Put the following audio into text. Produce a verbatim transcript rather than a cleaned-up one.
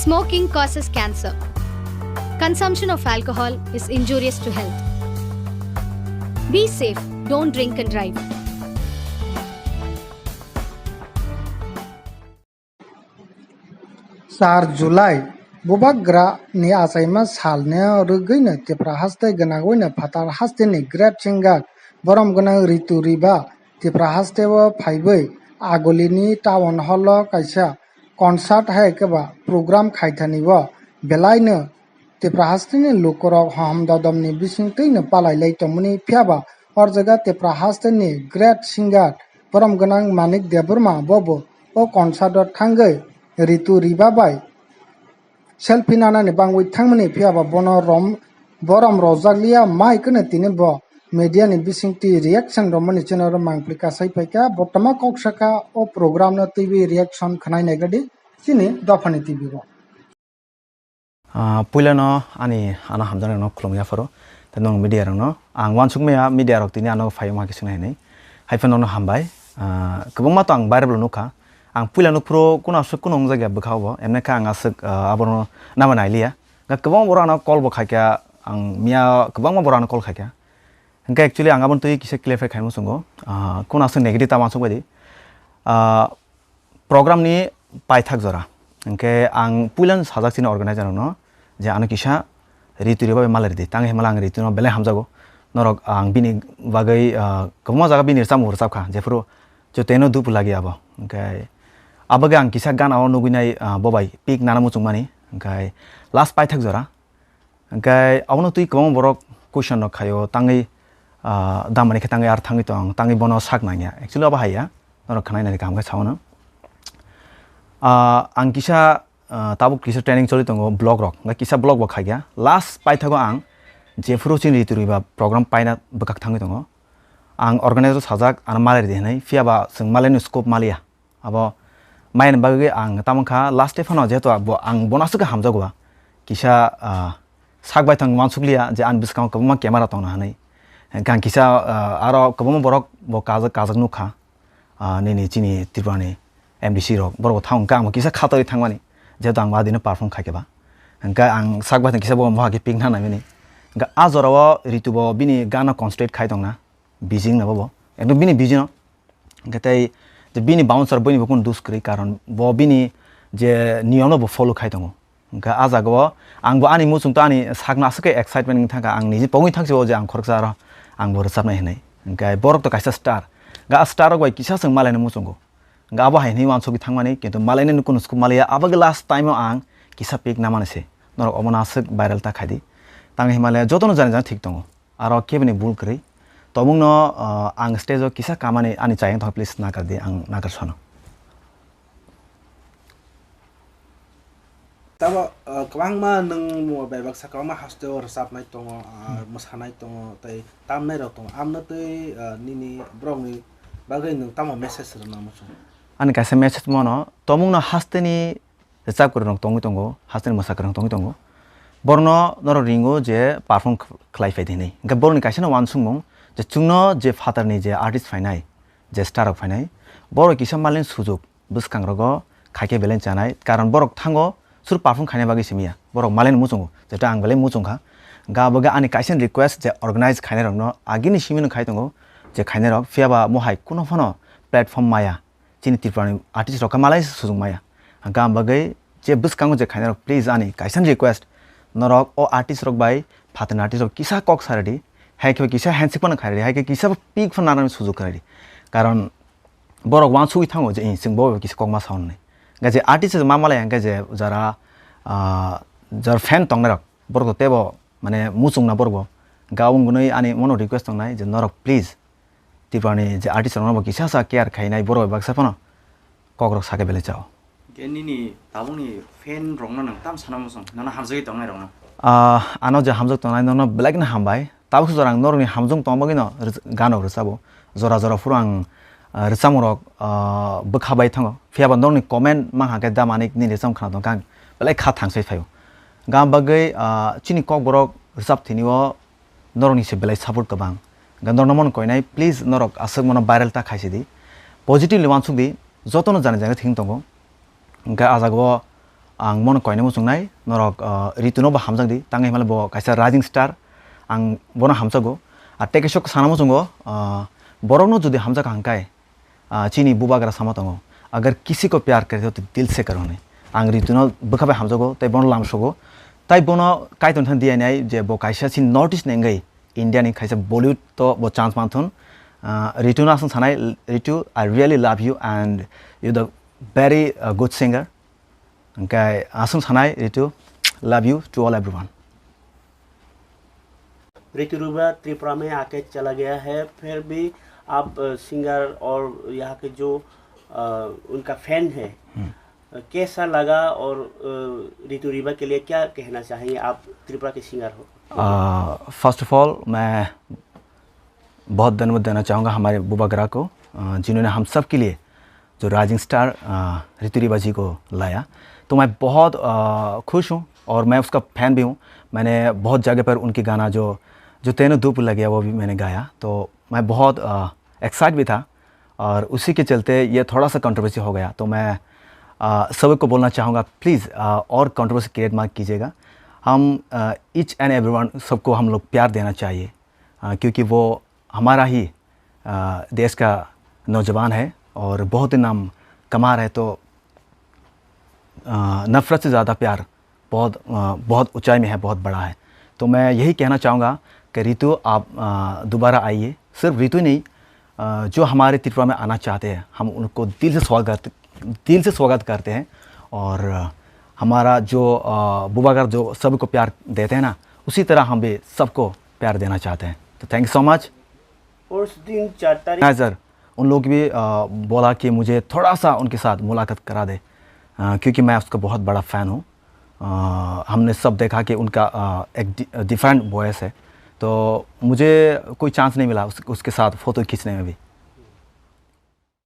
Smoking causes cancer. Consumption of alcohol is injurious to health. Be safe, don't drink and drive. Char July, Bubagra ni achaima sal ni rwgwi no Tipra haste gwnangwi no phatar haste ni great singer borom gwnang Ritu Riba Tipra haste o phaiwi Aguli ni town hall o kaisa concert hai khe ba program khaithani o belai no Tipra haste ni lukurok hohom dodom ni bisingtwi no palai lai tongmani, phiya ba o jaga Tipra haste ni great singer borom gwnang Manik Debbarma bo bo o concert o thangwi Ritu Riba bai selfie nanani bangwi thangmani, phiya ba bono rom-, borom rojak liya, mai kwno tini bo media ni bisingtwi reaction romani channel o mangpli kasai paikha. Bo tama kok saka o program no twiwi reaction khwnai naigradi chini dophani T V o. Ah, puila no ani ano hamjaknai rokno khulum yapharo. Tei nong media rokno ang uansuk maya media rok tini ano phai wngma khe swngnai hinwi. Hai phano no hambai. Ah, kwbangma to ang viral nukha. Ang puila nukphuru kuno aswk kuno wngjak ya bwkha o bo. Emne khe ang aswk, ah, abono nama nailiya. Ga kwbangma borok ano call bo khaikha, ang miya kwbangma borok ano call khaikha. Hwnkhe actually ang aboni twi kisa clarify khai muchungo. Ah, kuno aswk negative ta uansuk bai di. Ah, program ni paithak jora. Hwnkhe ang puilano sajak chini organizer rokno je ano kisa Ritu Riba bai malai ridi. Tang himala ang Ritu no belai hamjago. Norok ang bini bagwi, ah, kwbangma jaga bini rwchapmung rwchapkha. Jephuru Choteno Dupu Lagi abo. Hwnkhe abagwi ang kisa gana o nugwi nai, ah, bo bai pick nana muchungmani. Hwnkhe last paithak jora. Hwnkhe abono twi kwbangma borok question rok khaio, tangwi, ah, damani khe tangwi ar thangwi tong, tangwi bono sak nangya. Actually abo haiya, norok khwnai nai kaham khe sao no. Ah, ang kisa, ah, tabuk kisa training choli tongo vlog rok, hwnkhe kisa vlog bo khaikha. Last paithago ang jephuru chini Ritu Riba program paina bwkhak thangwi tongo. Ang organizer sajak, ano malai ridi hinwi, phiya ba chwng malaini scope maliya. Abo mayani bagwi ang tamo kha last day phano jehetu bo, ang bono aswk khe hamjago ba. Kisa, ah, sak bai thang uansukliya je ani bwskango kwbangma camera tongna hinwi. Hwnkhe ang kisa, ah, aro kwbangma borok bo kajak, kajak nukha. Ah, nini chini Tripura ni M D C rok, borok bo thang khe ang bo kisa khatoi thangmani. Jehetu ang adino perform khaikhe ba. Hwnkhe ang sak bai thang kisa bo mohai khe pick na naimani. Hwnkhe a jorao Ritu bo bini gana concentrate khai tongna. Busy wngna bo bo. Ekdom bini busy no. Hwnkhe tei je bini bouncer boini bo kunu dus kwrwi, karon bo bini je niyom no bo follow khai tongo. Hwnkhe a jaga o ang bo ani muchung to ani sakno aswk khe excitement wngwi thangkha, ang niji pogwi thangsi o je ang khoroksa aro ang bo rwchapnai hinwi. Hwnkhe borok to kaisa star, hwnkhe a star rok bai kisa chwng malaino muchungo. Hwnkhe abo hai hinwi uansukgwi thangmani, kintu malainani kunu scope maliya, abo khe last time o ang kisa pick namani se. Norok omono aswk viral ta khaidi. Tang hinmale jotono jani jani thik tongo. Aro kebini bul kwrwi. Tobukno, ah, ang stage o kisa kamani ani chayeng thok, please nakardi, ang nakarsono. Tamo, ah, kwbangma nwng bai baksa kwbangma hasteo rwchapnai tongo, ah, mwsanai tongo, tei tamnai rok tongo. Amno twi, ah, nini borokni bagwi nwng tamo message rwna muchung? Ani kaisa message mono, tobukno hasteni rwchap kwrwirok tongwi tongo, hasteni mwsa kwrwirok tongwi tongo. Borokno norok ringo je perform kh-, khlai phai di hinwi. Hwnkhe borokni kaisano uansukmung je chwngno je phatarni je artist phainai, je star rok phainai, borok kisa malen sujuk bwskangrogo khaikhe belai chanai, karon borok thango sur perform khaina bagwi simiya. Borok malen muchungo, jeto ang belai muchungkha. Hwnkhe abo khe ani kaisa request je organize khainairokno agini simino khai tongo je khainairok, phiyaba mohai kuno phano platform maya. Chini Tripura ni artist rok khe malai se sujung maya. Hwnkhe ang bagwi je bwskango je khainai rok, please ani kaisa request, norok o artist rok bai phatarni artist rok kisa kok sa rwdi, hai khe kisa handshake phano khai rwdi, hai khe kisa pic phano nanani sujug khai rwdi. Karon borok uansugwi thango je, "Ee, chwng bo bai kisa kok ma sao," hwnwi. Hwnkhe je artist ma malai hwnkhe je jara, ah, jar fan tongnai rok, borok to teibo mane muchungna borok bo. Hwnkhe aboni bagwi ani mono request tongnai je norok please Tripura ni je artist rokno bo kisa sa care khainai borok bai baksa phano kok rok sakhe belai chao. Hwnkhe nini tabukni fan rokno nwng tam sana muchung, nono hamjagwi tongnai rokno? Ah, ano je hamjak tongnai nono belai kheno hambai. Tabuk sujak ang norokni hamjak tongma bagwino rwch-, gan rok rwchabo. Jora jora phuru ang, ah, rwchapmung rok, ah, bwkha bai thango. Phiyaba norokni comment mang hakhe da manik nini rwchapmung khna tongkha ang belai kha thangsai phaio. Gam bagwi, ah, chini kokborok rwchap thini o norokni se belai support kwbang. Hwnkhe norokno mano koinai, please norok aswk mano viral ta khaisidi. Positively uansukdi, jotono jani jani thik tongo. Hwnkhe ah jagao, Ang bono koina muchungnai, norok, ah, Ritu no bo hamjak di, tangwi himale bo kaisa rising star, ang bono hamjago. Ar tei kaisa sana muchungo, ah, borok no jodi hamjak hangkai, ah, chini bubagra sama tongo, "Agar kisi ko pyar kare to dil se karo" hinwi. Ang Ritu no bwkha bai hamjago, tei bono lamsogo. Tai bono kaitor thani diya nai je bo kaisa chini North East ni wngwi India ni kaisa Bollywood to bo chance manthun. Ah, Ritu no aswng sanai, "Ritu, I really love you and you the very, uh, good singer." Hingke aswng sanai, Ritu, love you to all everyone. ऋतु रिबा त्रिपुरा में आके चला गया है, फिर भी आप सिंगर और यहाँ के जो अ, उनका फैन है, अ, कैसा लगा और अ, ऋतु रिबा के लिए क्या कहना चाहेंगे आप, त्रिपुरा के सिंगर हो? फर्स्ट ऑफ ऑल, मैं बहुत धन्यवाद देना चाहूँगा हमारे बुबागरा को, अ, जिन्होंने हम सब के लिए जो राइजिंग स्टार, अ, ऋतु रिबा जी को लाया। तो मैं बहुत, अ, खुश हूँ और मैं उसका फैन भी हूँ। मैंने बहुत जगह पर उनके गाना जो जो तेनू धूप लग गया, वो भी मैंने गाया। तो मैं बहुत एक्साइट भी था। और उसी के चलते ये थोड़ा सा कंट्रोवर्सी हो गया। तो मैं, अ, सभी को बोलना चाहूँगा, प्लीज़, अ, और कंट्रोवर्सी क्रिएट मत कीजिएगा। हम, ईच एंड एवरीवन, सबको हम लोग प्यार देना चाहिए, अ, क्योंकि वो हमारा ही, अ, देश का नौजवान है और बहुत ही नाम कमा रहा है। तो अ, नफरत से ज़्यादा प्यार बहुत, अ, बहुत ऊंचाई में है, बहुत बड़ा है। तो मैं यही कहना चाहूँगा कि रितु, आप, अ, दोबारा आइए। सिर्फ रितु नहीं, अ, जो हमारे त्रिपुरा में आना चाहते हैं, हम उनको दिल से स्वागत, दिल से स्वागत करते हैं। और, अ, हमारा जो, अ, बुबागर जो सभी को प्यार देते हैं ना, उसी तरह हम भी सबको प्यार देना चाहते हैं। तो थैंक यू सो मच। उस दिन चार तारीख सर, उन लोग भी, अ, बोला कि मुझे थोड़ा सा उनके साथ मुलाकात करा दे, अ, क्योंकि मैं उसका बहुत बड़ा फ़ैन हूँ। अ, हमने सब देखा कि उनका, अ, एक डि-, डिफरेंट वॉइस है, तो मुझे कोई चांस नहीं मिला उस, उसके साथ फ़ोटो खींचने में भी।